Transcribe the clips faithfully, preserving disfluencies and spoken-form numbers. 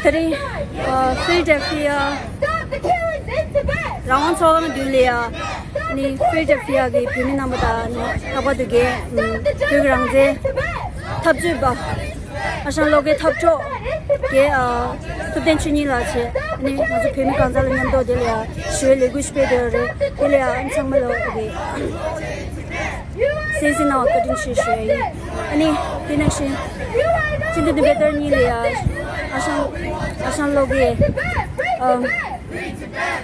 དེ་རིང་ཨ་ཕི་ལ་ཌེལ་ཕི་ཡ་རང་དབང་ཚོགས་ཁང་མདུན་ལ་ཡ་ནི་ཕི་ལ་ཌེལ་ཕི་ཡ་གི་བོད་མི་རྣམ་པ་དང་ནི་ལྷག་པར་དུ་རྒན་བོད་ཀྱི་རང་བཙན་འཐབ་རྩོད་པ་ཨ་ཞང་བློ་དགའི་འཐབ་གྲོགས་རྒན་ཨ་ཐུབ་བསྟན་ཆོས་ཉིད་ལགས་བྱས་ནི་ང་ཚོ་བོད་མི་གང་ཟག་ལ་མཉམ་དུ་དེ་ལ་ཡ་ཞུ་བའི་ལས་འགུལ་ཞིག་སྤེལ་བསྡད་ཡོད་རེད། དེ་ལ་ཡ་ཨ་ཚང་མ་ལ་དགའ་བའི། གསན་གཟིགས་གནང་བར་བཀའ་དྲིན་ཆེ་ཞུ་ཡ་ཡིན། ཨ་ནི་དེ་ནང་བཞིན་སྤྱི་འཐུས་དེ་བེ་ཏར་གཉིས་ལ་ཡ་ཨ་ཞང་ཨ་ཞང་བློ་དགའི་ཨམ་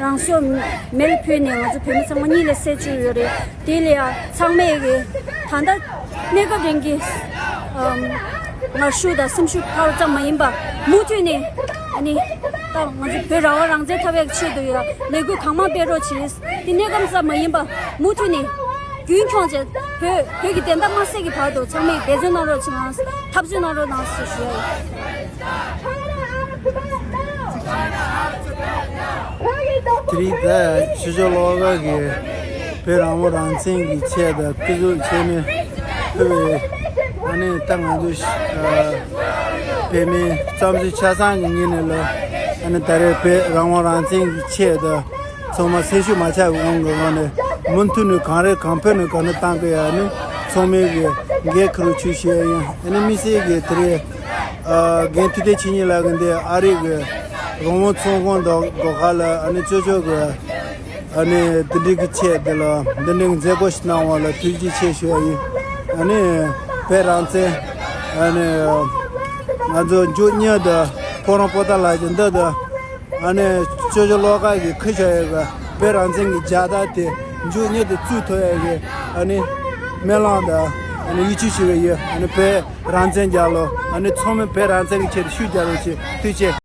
རང་སྲོག་མེ་ལ་ཕུལ་ནས་ང་ཚོ་བོད་མི་ཚང་མ་གཉིད་ལས་སད་བཅུག་ཡོད་རེད། དེ་ལ་ཡ་ཚང་མས་གི་ད་ལྟ་གནས་སྐབས་རིང་གི་ཨམ་ངར་ཤུགས་དང་སེམས་ཤུགས་འཕར་བ་ཙམ་མ་ཡིན་པ་མུ་མཐུད་ནས་ཨ་ནི་ད་ང་ཚོ་བོད་རང་དབང་རང་བཙན་འཐབ་ཡག་ཆེད་དུ་ཡ་ལས་འགུལ་གང་མང་སྤེལ་རོགས་བྱེད། དེ་གནས་སྐབས་ཙམ་མ་ཡིན་པ་མུ་མཐུད་ནས་རྒྱུན་འཁྱོངས་བྱས་བོད་བོད་ཀྱི་བདེན་མཐའ་མ་གསལ་གྱི་བར་དུ་ཚང་མས་འབད་བརྩོན་གནང་རོགས་གནང་། འཐབ་རྩོད་གནང་རོགས་གནང་ཞེས་ཞུ་ཡ་ཡིན། དེ་རིང་ད་ཆུ་བཞི་ལོགས་ཀ་གི་བོད་རང་དབང་རང་བཙན་གྱི་ཆེད་དུ་སྐུ་གཟུགས་ཆེ་ནས་ཕུལ་བའི་ཨ་ནི་ད་ང་ཚོ་བོད་མི་རྩ་འཛིན་ཆ་ཚང་གི་ངོས་ནས་ལ་ཨ་ནི་ད་རེས་བོད་རང་དབང་རང་བཙན་གྱི་ཆེད་དུ། ཚང་མ་སེམས་ཤུགས་མ་ཆག་གི་དབང་གི་དབང་ནས་མུ་མཐུད་ནས་གང་རེད་གང་ཕན་ནས་གང་ནས་བཏང་གི་ཡ་ནི་ཚང་མས་གི་འགན་འཁུར་ཆུ་ཞུ་ཡ་ཡིན། ཨ་ནི་དམིགས་བསལ་གི་དེ་རེད། ཨ་རྒན་ཐུབ་བསྟན་ཆོས་ཉིད་ལགས་གི་འདི་ཨ་རི་གི་རང་དབང་ཚོགས་ཁང་དང་སྒོ་ཁ་ལ་ཨ་ནི་ཅོ་ཅོ་གི་ཨ་ནི་འདི་འདྲའི་གི་ཆེད་དེ་ལ་འདི་འདྲའི་གི་མཛད་སྒོ་ཞིག་གནང་བ་ལ་ཐུགས་རྗེ་ཆེ་ཞུ་ཡ་ཡིན། ཨ་ནི་བོད་རང་བཙན་ཨ་ནི་ང་ཚོ་མཇུག་མྱུར་དུ་ཁོ་རང་པོ་ཏཱ་ལ་གི་འདི་དུ། ཨ་ནི་ཅོ་ཅོ་ལོགས་ཀ་གི་ཁུ་ཤ་ཡོད་གི་བོད་རང་བཙན་གི་རྒྱལ་དར་དེ་མཇུག་མྱུར་དུ་བཙུགས་ཐུབ་ཡ་གི་ཨ་ནི་སྨོན་ལམ་དང་ཨ་ནི་ཡིད་ཆེས་ཞུ་གི་ཡོད། ཨ་ནི་བོད་རང་བཙན་རྒྱལ་ལོ། ཨ་ནི་ཚང་མས་བོད་རང་བཙན་གི་ཆེད་དུ་ཤུགས་རྒྱག་རོགས་བྱེད། ཐུགས་རྗེ་ཆེ།